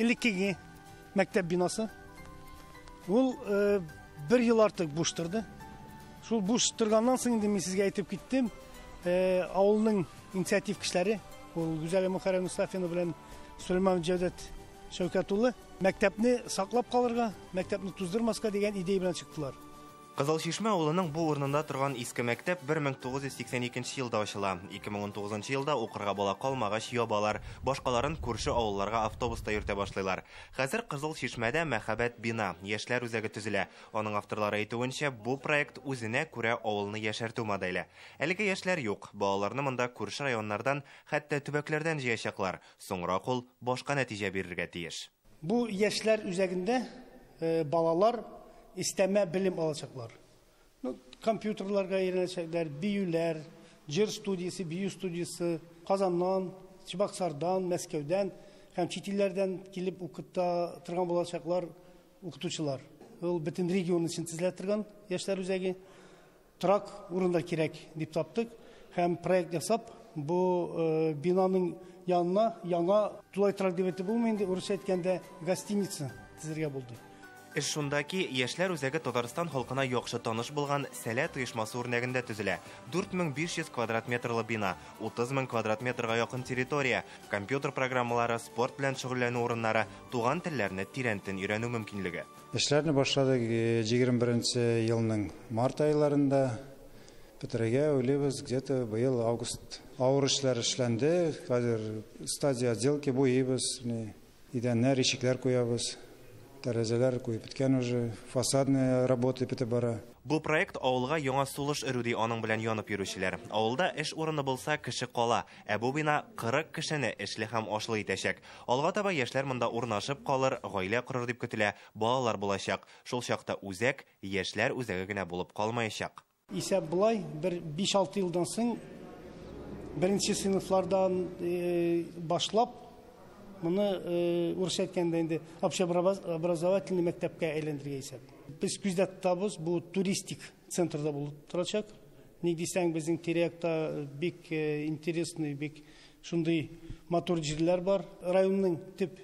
Элеккеге мәктәп бинасы. Ул бер ел артык буш торды. Шул буш торганнан соң инде мин сезгә әйтеп киттем, авылның инициатив кешеләре, ул Гүзәлия Мөхәррәмовна Сафина белән Сөләйман Җәүдәт Шәүкәт улы мәктәпне саклап калырга, мәктәпне туздырмаска дигән идея белән чыктылар. Кызыл Чишмә авылының бу урынында торган иске мәктәп 1982 елда ачыла. 2019 елда укырга бала калмагач ябалар, башкаларын күрше авылларга автобуста йөртә башлыйлар. Хәзер Кызыл Чишмәдә мәһабәт бина, яшьләр үзәге төзелә. Аның авторлары әйтүенчә, бу проект үзенә күрә авылны яшәртү моделе. Әлегә яшьләр юк, балаларны монда күрше районнардан, хәтта төбәкләрдән җыячаклар. Соңрак ул башка нәтиҗә бирергә тиеш. Бу яшьләр үзәгендә балалар истәмә белем алачаклар. Ну, компьютерларга өйрәнәчәкләр, биюләр, җыр студиясе, бию студиясе, Казаннан, Чебоксардан, Мәскәүдән һәм чит илләрдән килеп укыта торган булачаклар укытучылар. Ул бөтен регион өчен төзелә торган яшьләр үзәге. Торак урында кирәк дип таптык һәм проект ясап, бу бинаның янына яңа тулай торак дип әйтеп булмый инде, урысча әйткәндә гостиница төзергә булды. Эш шунда ки, яшьләр үзәге Татарстан халкына яхшы таныш булган Сәләт оешмасы үрнәгендә төзелә. 4500 квадрат метрлы бина, 30 мең квадрат метрга якын территория, компьютер программалары, спорт белән шөгыльләнү урыннары, туган телләрне тирәнтен өйрәнү мөмкинлеге. Эшләрне башладык 21 елның март айларында. Бетерергә уйлыйбыз, где-то быел август. Авыр эшләр эшләнде, хәзер стадия отделки буйыйбыз, идәннәр, ишекләр куябыз. Тәрәзәләр куеп беткән уже, фасадная работа бетеп бара. Бу проект авылга яңа сулыш өрү ди аның белән янып йөрүчеләр. Авылда эш урыны булса, кеше кала. Ә бу бина 40 кешене эшле һәм ашлы итәчәк. Алга таба яшьләр монда урнашып калыр, гаилә корыр дип көтелә, балалар булачак. Шул чакта үзәк яшьләр үзәге генә булып калмаячак. Исәп болай, бер 5-6 елдан соң беренче сыйныфлардан башлап моны урысча әйткәндә инде общеобразовательный мәктәпкә әйләндерергә исәп. Без күздә тотабыз, бу туристик центрда булып торачак. Ник дисәң, безнең тирә-якта бик интересный, бик шундый матур җирләр бар. Районның төп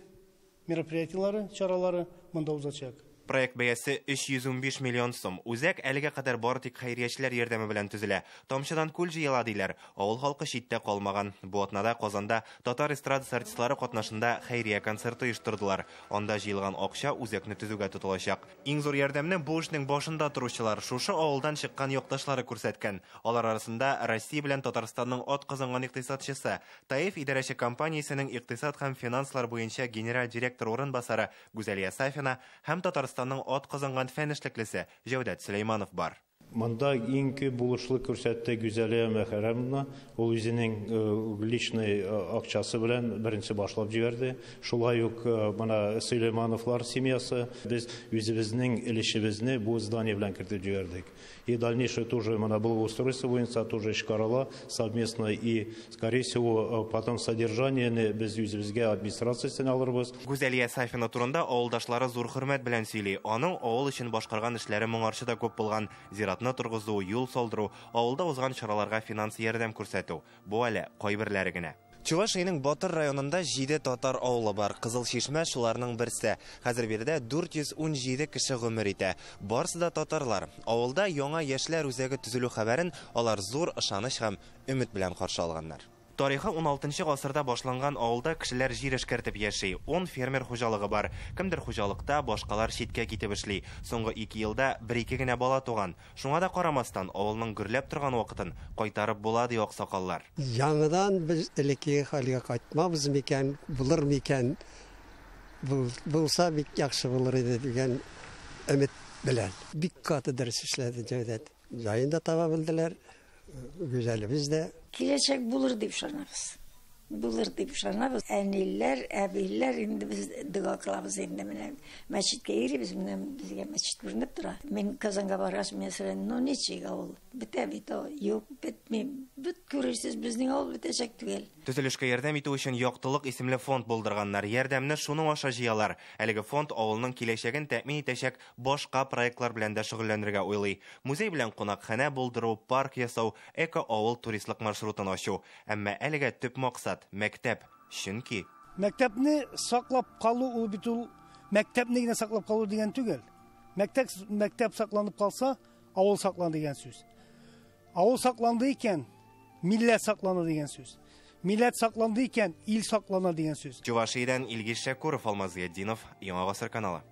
мероприятиеләре, чаралары монда узачак. Проект бәясе 315 миллион сум. Үзәк әлегә кадәр бары тик хәйриячеләр ярдәме белән төзелә. Тамчыдан күл җыела диләр. Авыл халкы читтә калмаган. Бу атнада Казанда татар эстрадасы артистлары катнашында хәйрия концерты оештырдылар. Анда җыелган акча үзәкне төзүгә тотылачак. Иң зур ярдәмне бу эшнең башында торучылар, шушы авылдан чыккан якташлары күрсәткән. Алар арасында Россия белән Татарстанның атказанган икътисадчысы, Таиф идарәче компаниясенең икътисад һәм финанслар буенча генераль директор урынбасары Гүзәлия Сафина һәм Татарстанның атказанган фән эшлеклесе Җәүдәт Сөләйманов бар. Монда иң күп булышлык күрсәтте Гүзәлия Мөхәррәмовна. Ул үзенең личный акчасы белән беренче башлап җибәрде. Шулай ук менә Сөләймановлар семьясы, без үзебезнең өлешебезне бу здание белән кертеп җибәрдек. И дальнейшее тоже менә благоустройство буенча тоже эш карала совместно и, скорее всего, потом содержание без үзебезгә администрациясен алырбыз. Гүзәлия Сафина турында авылдашлары зур хөрмәт белән сөйли. Аның авыл өчен башкарган эшләре моңарчы да күп булган. Зиратны торгызу, юл салдыру, авылда узган чараларга финанс ярдәм күрсәтү. Бу әле кайберләре генә. Чувашиянең Батыр районында 7 татар авылы бар. Кызыл Чишмә шуларның берсе. Хәзер биредә 417 кеше гомер итә. Барысы да татарлар. Авылда яңа яшьләр үзәге төзелү хәбәрен алар зур ышаныч һәм өмет белән каршы алганнар. Тарихы 16 гасырда башланган авылда кешеләр җир эшкәртеп яши. 10 фермер хуҗалыгы бар. Кемдер хуҗалыкта, башкалар читкә китеп эшли. Соңгы 2 елда 1-2 генә бала туган. Шуңа да карамастан, авылның гөрләп торган вакытын кайтарып була ди аксакаллар. Яңадан без элеккеге хәлгә кайтмабыз микән, булыр микән? Булса бик яхшы булыр иде дигән өмет белән. Бик каты дөрес эшләде Җәүдәт. Җаен да таба белделәр. Гүзәлебез дә. Киләчәк булыр дип ышанабыз. Булыр дип ышанабыз. Әниләр, әбиләр инде без дога кылабыз инде менә мәчеткә йөрибез, менә безгә мәчет күренеп тора. Мин Казанга баргач, мин сорыйм, ну ничек авыл? Бетә бит ул. Юк, бетми. Бет күрерсез, безнең авыл бетәчәк түгел. Төзелешкә ярдәм итү өчен Яктылык исемле фонд булдырганнар. Ярдәмне шуның аша җыялар. Әлеге фонд авылның киләчәген тәэмин итәчәк башка проектлар белән дә шөгыльләнергә уйлый. Музей белән кунакханә булдыру, парк ясау, эко-авыл туристлык маршрутын ачу. Әмма әлегә төп максат мәктәп. Чөнки Мәктәпне саклап калу ул бит ул мәктәпне генә саклап калу дигән түгел. Мәктәп сакланып калса, авыл сакланды дигән сүз. Авыл сакланды икән, милләт саклана дигән сүз. Милләт сакланды икән, ил саклана дигән сүз. Чувашиядән Илгиз Шәкуров, Алмаз Зыятдинов, Яңа Гасыр каналы.